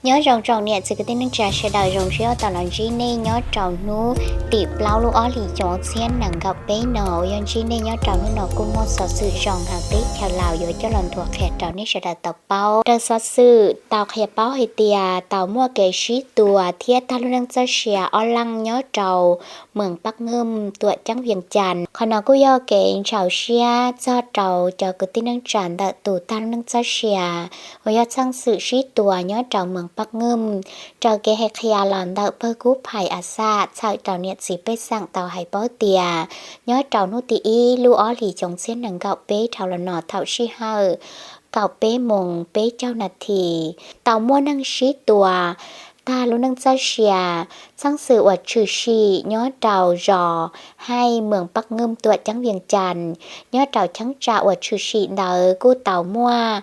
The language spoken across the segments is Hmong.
Nyob zoo tsoom niam txiv kwv tij neej tsa sawv daws, zoo siab tau los ntsib nej nyob rau hnub tim plaub lub ob hlis xyoo ob txhiab nees nkaum peb no. Uas yog ntsib nej nyob rau hnub no kuj muaj xov xwm zoo heev teb chaws Laus yuav coj los nthuav qhia rau nej sawv daws tau paub. Raws xov xwm tau qhia paub hais tias tau muaj kev sib tua thiab tag lub neej txoj sia ob leeg nyob rau Moos Pab Ngwm tuam ceeb Vias Cas. Qhov no kuj yog kev ntxhov siab txog rau cov kwv tij neej tsa ntawm tus tag lub neej txoj sia uas yog txheej xwm sib tua nyob rau Moos Pab Ngwm. Raws kev hais qhia los ntawm pawg kub phais a xaj txhawm rau niam txiv pej xeem tau hais paub tias nyob rau hnub tim ib lub ob hlis xyoo ob txhiab nees nkaum peb dhau los no thaum sij hawm kaum peb moos peb caug nas this, tau muaj neeg sib tua tag lub neej txoj sia. Txheej xwm uas tshwm sim nyob rau zos Haij, Moos Pab Ngwm tuam ceeb Vias Cas, nyob rau cheeb tsam uas tshwm sim ntawd kuj tau muaj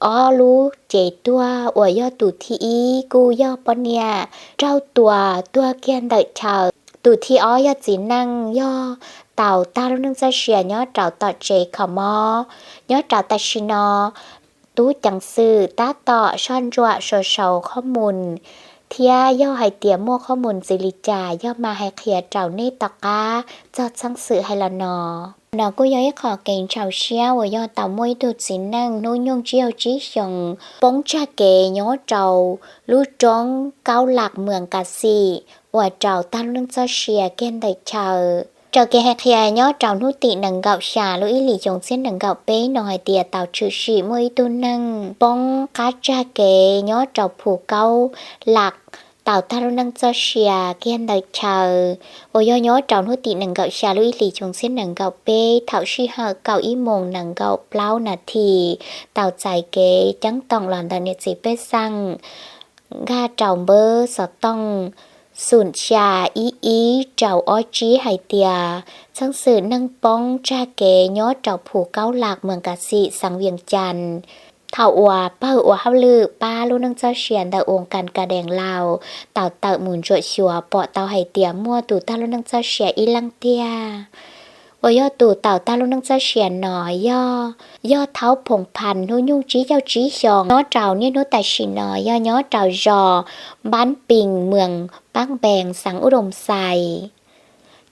ob lub cev tuag uas yog tus thib ib kuj yog poj niam raug tua tuag kiag ntawm chaw, tus thib ob yog txiv neej yog tau tag lub neej txoj sia nyob rau tom tsev kho mob. Nyob rau tam sim no tub ceev xwm tab tom soj ntsuam sau sau qhob mus thiab yog hais tias muaj qhob mus ntxiv li cas yog mas hais qhia rau nej tom qab txog txheej xwm hais los no. No kuj yog ib qho kev ntxhov siab uas yog tau muaj ib tug txiv neej hnub nyoog tsib caug tsib xyoos poob tsag kev nyob rau lub roob Kaub Lam, Moos Kas Xim, ua rau tag lub neej txoj sia kiag ntawm chaw. Raws kev hais qhia nyob rau hnub tim nees nkaum xya lub ib hlis xyoo ob txhiab nees nkaum peb no hais tias tau tshwm sim muaj ib tug neeg poob qab tsag kev nyob rau Phu Kaub Lam tau tag lub neej txoj sia kiag ntawm chaw. Uas yog nyob rau hnub tim nees nkaum xya lub ib hlis xyoo ob txhiab nees nkaum peb thaum sij hawm kaum ib moos nees nkaum plaub nas this, tau txais kev ceeb toom los ntawm niam txiv pej xeem nkag rau npawb xov tooj xoom xya ib ib rau ob tsib hais tias txheej xwm neeg poob tsag kev nyob rau Phu Kaub Lam, Moos Kas Xim, xeev Vias Cas. Thaum uas pawg ua hauj lwm pab lub neej txoj sia ntawm Oos Kas Kas Dees Laus tau tawm mus ntsuam xyuas pom tau hais tias muaj tus tag lub neej txoj sia ib leeg tiag. Uas yog tus tau tag lub neej txoj sia no yog, yog Thaub Phoom Phas hnub nyoog tsib caug tsib xyoos nyob rau niaj hnub tam sim no yog nyob rau zos Npab Pees, Moos Pab Npees, xeev Ub Doos Xais.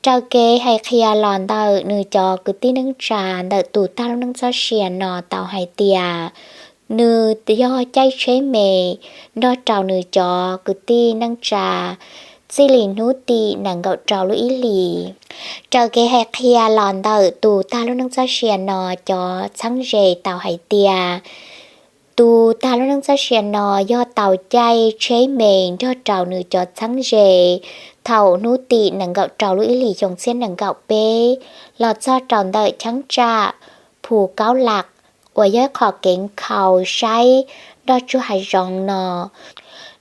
Raws kev hais qhia los ntawm nws cov kwv tij neej tsa ntawm tus tag lub neej txoj sia no tau hais tias nws yog caij tsheb me nrog rau nws cov kwv tij neej tsa txij li hnub tim nees nkaum rau lub ib hlis. Raws kev hais qhia los ntawm tus tag lub neej txoj sia no cov txheeb ze tau hais tias tus tag lub neej txoj sia no yog tau caij tsheb me nrog rau nws cov txheeb ze thaum hnub tim nees nkaum rau lub ib hlis xyoo ob txhiab nees nkaum peb los txog rau ntawm cheeb tsam Phu Kaub Lam uas yog qhov kev nkhaus saib nrog tsuag hav zoov no.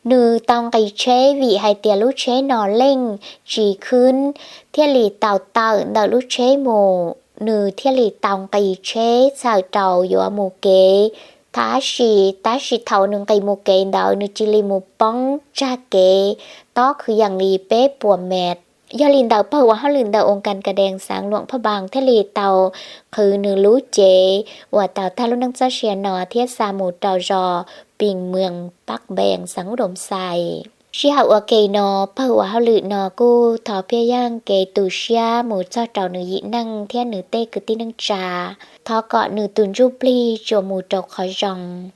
Nws tau nqis tsheb vim hais tias lub tsheb no leej tsis khwb thiaj li tau tawm ntawm lub tsheb mus, nws thiaj li tau nqis tsheb txhawm rau yuav mus kev. Tab sis, tab sis thaum nws nqis mus kev ntawd nws cia li mus poob tsag kev tob kwv yees li peb puas mev. Yog li ntawd pawg ua hauj lwm ntawm Oos Kas Kas Dees xeev Luam Phaj Npas thiaj li tau qhwv nws lub cev uas tau tag lub neej txoj sia no thiab xa mus rau zos Pees, Moos Pab Npees, xeev Ub Doos Xais. Sij hawm ua ke no pawg ua hauj lwm no kuj thov phiaj yeej kev tu siab mus txog rau nws yim neej thiab nws tej kwv tij neej tsa. Thov kom nws tus ntsuj plig tsuas mus rau qhov zoo.